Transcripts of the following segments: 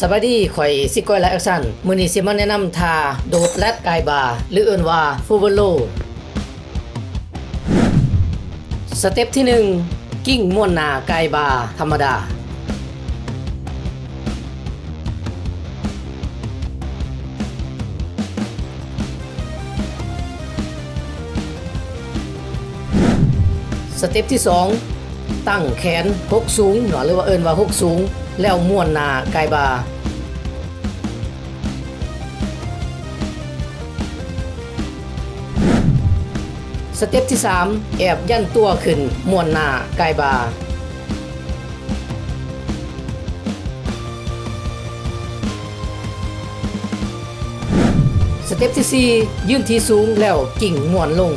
ສະບາຍດີ ຂ້ອຍຊິກອຍ Live Action. ມື້ນີ້ຊິມາແນະນຳທ່າໂດດແລັດກາຍບ່າ ຫຼື ເອີ້ນວ່າ Forward Roll. ສະເຕັບທີໜຶ່ງ ກິ້ງມ້ວນໜ້າກາຍບ່າທຳມະດາ. ສະເຕັບທີສອງ ຕັ້ງແຂນຫົກສູງເນາະ ຫຼືວ່າເອີ້ນວ່າຫົກສູງ ແລ້ວມ້ວນໜ້າກາຍບ່າ. ສະເຕັບທີສາມ ແອບຢັນຕົວຂຶ້ນ ມ້ວນໜ້າກາຍບ່າ. ສະເຕັບທີສີ່ ຢືນທີ່ສູງແລ້ວກິ້ງມ້ວນລົງ.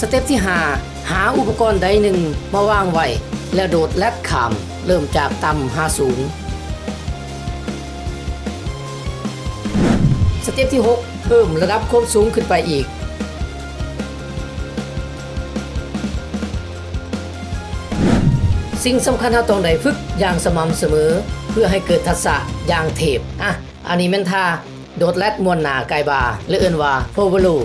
ສະເຕັບທີຫ້າ ຫາອຸປະກອນໃດໜຶ່ງມາວາງໄວ້ ແລ້ວໂດດແລັດຂ້າມ ເລີ່ມຈາກຕ່ຳຫາສູງ. ສະເຕັບທີຫົກ ເພີ່ມລະດັບຄວາມສູງຂຶ້ນໄປອີກ. ສິ່ງສຳຄັນເຮົາຕ້ອງໄດ້ຝຶກຢ່າງສະໝ່ຳສະເໝີ ເພື່ອໃຫ້ເກີດທັກສະຢ່າງເທບ. ອະ ອັນນີ້ແມ່ນທ່າໂດດແລັດມ້ວນໜ້າກາຍບ່າ ຫຼື ເອີ້ນວ່າ Forward Roll.